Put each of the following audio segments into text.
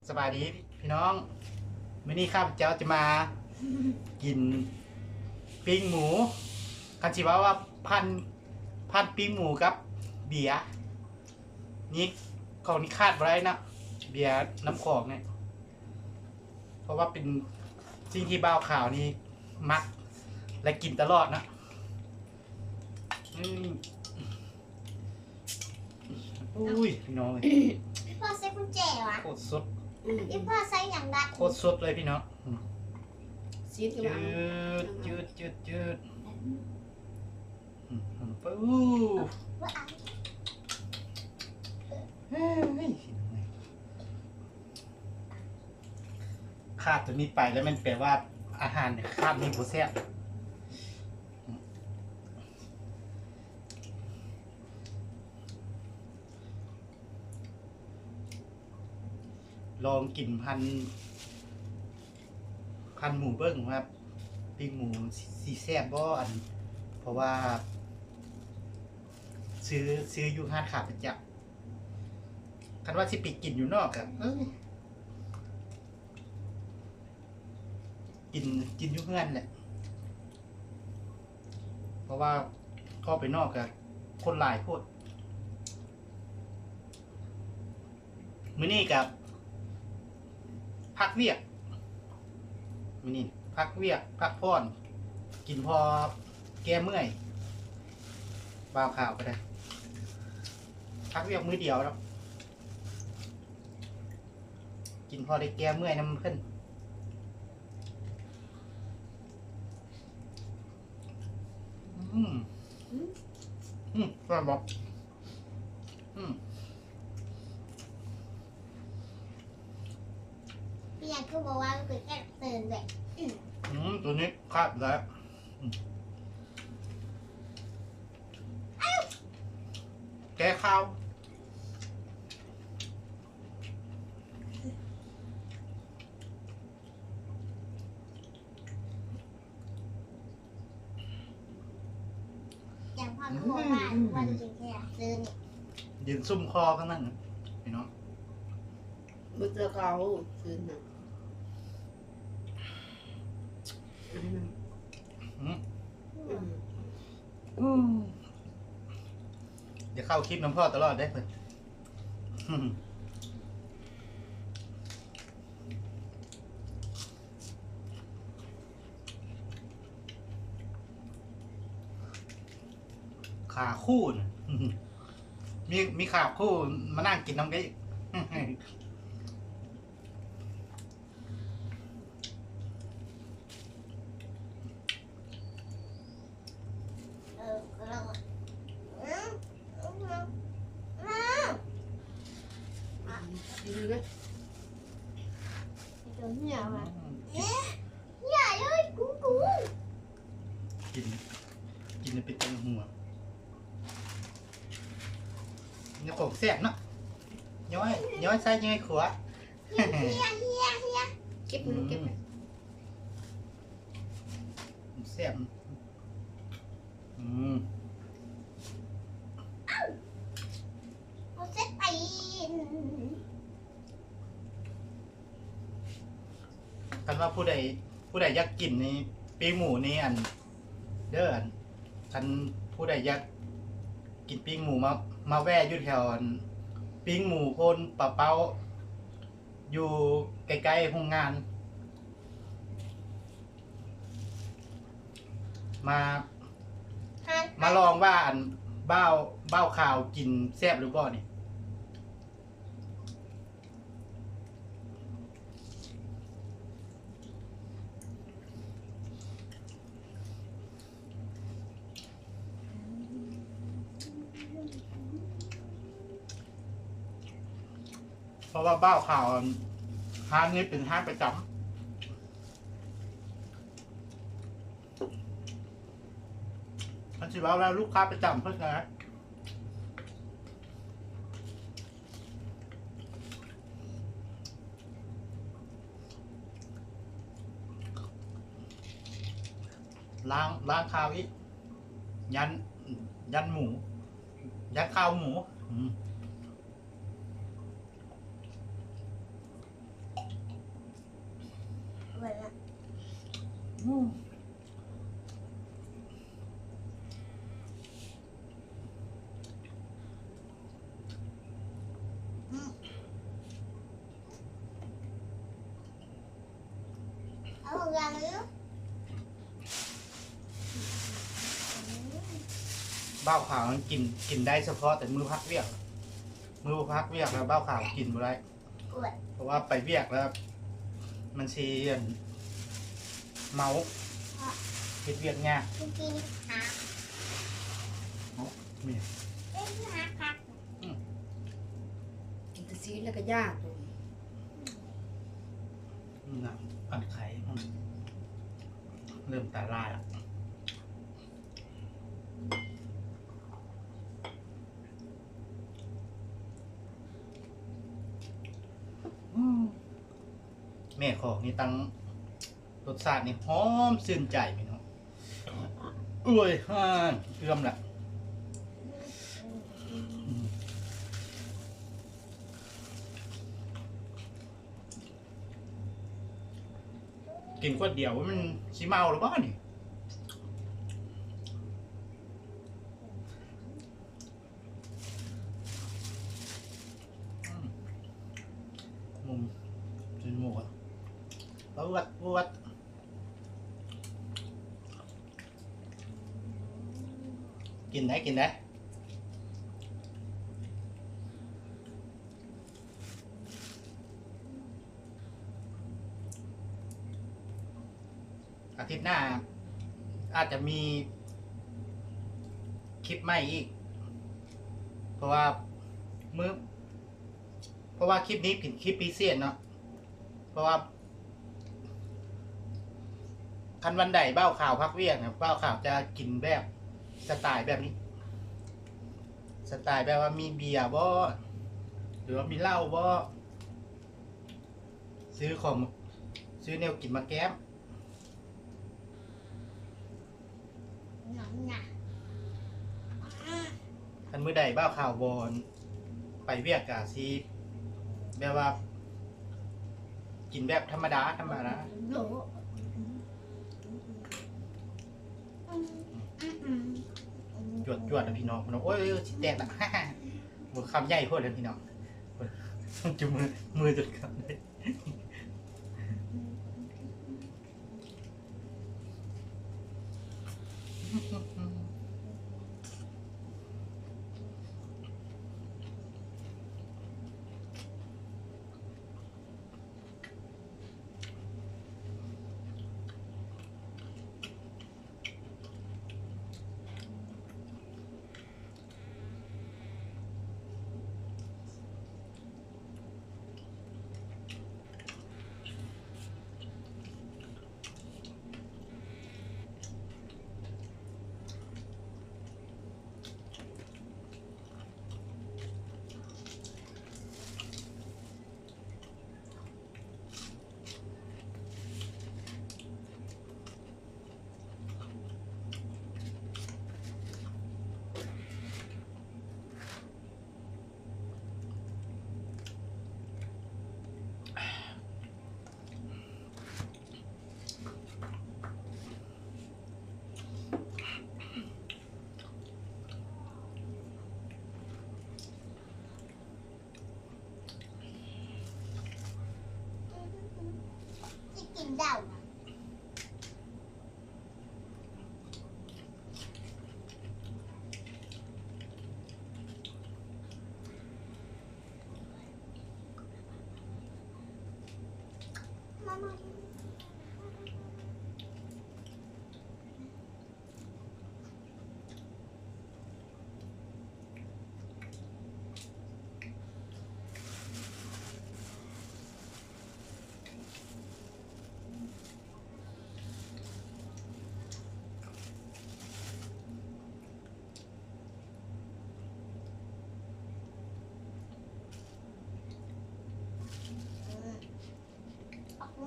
ສະບາຍດີພີ່ນ້ອງ, ມື້ນີ້ຂ້າພະເຈົ້າຈະມາກິນປີ້ງໝູ. ຄັນຊິເວົ້າວ່າພັນ ພັນປີ້ງໝູກັບເບຍນີ້ ຂອງນີ້ຂາດບໍ່ໄດ້ເນາະ, ເບຍນ້ຳຂອງນີ້ ເພາະວ່າເປັນສິ່ງທີ່ບ່າວຂາວນີ້ມັກ ແລະ ກິນຕະຫຼອດເນາະ. ອືມ ໂອ້ຍ ພີ່ນ້ອງເອີຍ ອີ່ພໍ່ໃສ່ກຸນແຈຫວາ? ໂຄດສົດ ອືມ ອີ່ພໍ່ໃສ່ຫຍັງດັດ? ໂຄດສົດເລີຍພີ່ນ້ອງ. ອືມ ຊີດ ຈືດ ຈືດ ຈືດ ຈືດ. ອືມ ໂອ້ ເຮີ້ຍ ຂາດໂຕນີ້ໄປແລ້ວແມ່ນແປວ່າອາຫານຂາດນີ້ບໍ່ແຊບ. ລອງກິນພັນ ພັນໝູເບິ່ງວ່າປີ້ງໝູຊິ ຊິແຊບບໍ່ ອັນ ເພາະວ່າຊື້ ຊື້ຢູ່ຮ້ານຂາຍປະຈຳ. ຄັນວ່າຊິໄປກິນຢູ່ນອກກະ ເອີ ກິນ ກິນຢູ່ເຮືອນແຫຼະ ເພາະວ່າອອກໄປນອກກະຄົນຫຼາຍໂພດ. ມື້ນີ້ກະພັກວຽກ ມື້ນີ້ພັກວຽກ ພັກຜ່ອນ ກິນພໍແກ້ເມື່ອຍ. ບ່າວຂາວກະໄດ້ພັກວຽກມື້ດຽວດອກ ກິນພໍໄດ້ແກ້ເມື່ອຍນຳເພິ່ນ. ອືມ ອືມ ແຊບບໍ່? ອືມ ເປັນຫຍັງຄືບໍ່ວ່າມັນເປັນແກງເຕີນແບບ ອືມ ອືມ ໂຕນີ້ຂາດແລ້ວ ອືມ ແກ້ຄາວ. ຢ່າງພໍ່ກໍບອກວ່າ ອືມ ວ່າຈະເປັນແຄ່ຊື້ນີ້ ເຢັນຊຸ່ມຄໍຂະໜາດນັ້ນ ພີ່ນ້ອງ ບໍ່ເຈີເຂົາຄືນນະ ອືມ ອືມ ອືມ ຢ່າເຂົ້າຄລິບນຳພໍ່ຕະຫຼອດເດ້ເພິ່ນ. ຂາຄູ່ນະ ມີ ມີຂາຄູ່ມານັ່ງກິນນຳກັນອີກ. ກິນ ກິນແລ້ວເປັນຕາຫົວ ແນວຂອງແຊບເນາະ ຍ້ອຍ ຍ້ອຍຊ້າຍຍ້ອຍຂວາ ເກັບມັນ ອືມ ເກັບໄປ ແຊບ ອືມ ເອົາ ເອົາເສັດໄປ. ຄັນວ່າຜູ້ໃດ ຜູ້ໃດຢາກກິນນີ້ ປີ້ງໝູນີ້ ອັນ ເດີ ອັນ ຄັນຜູ້ໃດຢາກກິນປີ້ງໝູ ມາ ມາແວ່ຢູ່ແຖວ ອັນ ປີ້ງໝູໂພນປາເປົ້າ ຢູ່ໃກ້ໆໂຮງງານ ມາ ມາລອງວ່າ ອັນ ບ່າວ ບ່າວຂາວກິນແຊບຫຼືບໍ່ນີ້. ເພາະວ່າບ່າວຂາວ ຮ້ານນີ້ເປັນຮ້ານປະຈຳ ຄັນຊິເວົ້າແລ້ວ ລູກຄ້າປະຈຳເພິ່ນນະ. ລ້າງ ລ້າງຄາວອີກ ຢ້ານ ຢ້ານໝູ ຢ້ານຄາວໝູ ອືມ. ອືມ ບ່າວຂາວມັນກິນ ກິນໄດ້ສະເພາະແຕ່ມື້ພັກວຽກ ມື້ບໍ່ພັກວຽກແລ້ວບ່າວຂາວກິນບໍ່ໄດ້ ເພາະວ່າໄປວຽກແລ້ວມັນຊິ ອັ່ນ ເມົາ ເຮັດວຽກຍາກ ເອົາ ນີ້ ອືມ ກິນແຕ່ຊີ້ນແລ້ວກໍຢາກ ອືມ ອັນໄຂ່ ອືມ ເລີ່ມຕາລາຍລະ ອືມ ແມ່ຂອງນີ້ຕັ້ງ ລົດຊາດນີ້ຫອມຊື່ນໃຈພີ່ນ້ອງ ໂອ້ຍ ເອື້ອມລະ ກິນຂວດດຽວມັນຊິເມົາແລ້ວບໍ່ນີ້? ອືມ ມຸມ ຊິນໝູ ປວດ ປວດ ກິນໄດ້ ກິນໄດ້. ອາທິດໜ້າອາດຈະມີຄລິບໃໝ່ອີກ ເພາະວ່າມື້ ເພາະວ່າຄລິບນີ້ເປັນຄລິບພິເສດເນາະ ເພາະວ່າຄັນວັນໃດບ່າວຂາວພັກວຽກນະ ບ່າວຂາວຈະກິນແບບສະໄຕແບບນີ້ ສະໄຕແບບວ່າມີເບຍບໍ່ ຫຼືວ່າມີເຫຼົ້າບໍ່ ຊື້ຂອງ ຊື້ແນວກິນມາແກ້ມ. ຄັນມື້ໃດບ່າວຂາວບໍ່ໄປວຽກກະຊິແບບວ່າກິນແບບທຳມະດາ ທຳມະດາ ຈວດໆ ນະພີ່ນ້ອງ ໂອ້ຍ ຊິແຕກລະ ບໍ່ ຄຳໃຫຍ່ໂພດແລ້ວພີ່ນ້ອງ ຈຸມື ມືຈົນຄຳເລີຍ.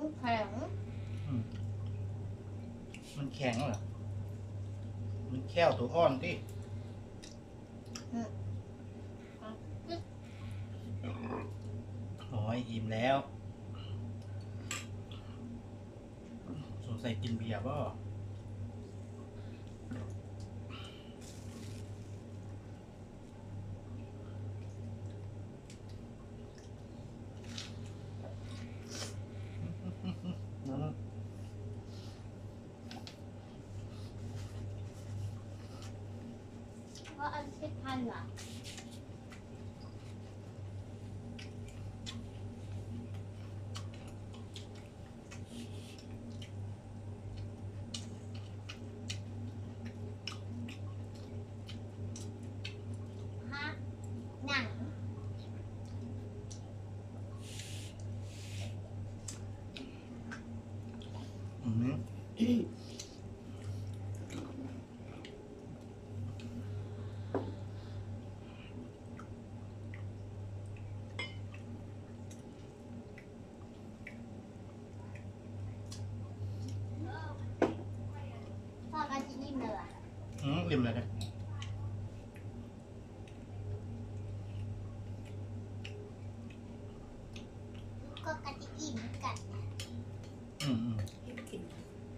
ມັນແຂງ ອືມ ມັນແຂງລະ ມັນແຂ້ວໂຕອ່ອນຕິ. ອືມ ໂອ້ຍ ອີ່ມແລ້ວ. ສົງໄສກິນເບຍບໍ? ເພາະອັນເຮັດພັນຫວາ? ຮະ ໜັງ ອືມ. ພໍ່ກໍຊິອີ່ມແລ້ວຫວາ? ອືມ ອີ່ມແລ້ວເດ້. ກໍກະຊິອີ່ມຄືກັນນະ. ອືມໆ.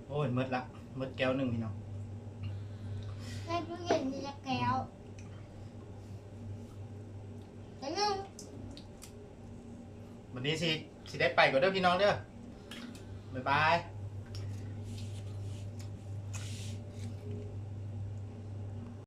ໂອ້ຍ ໝົດລະ ໝົດແກ້ວໜຶ່ງພີ່ນ້ອງ. ໃນຕູ້ເຢັນມີຈັກແກ້ວ? ແກ້ວໜຶ່ງ. ບັດນີ້ຊິ ຊິໄດ້ໄປກ່ອນເດີພີ່ນ້ອງເດີ. ບາຍບາຍ.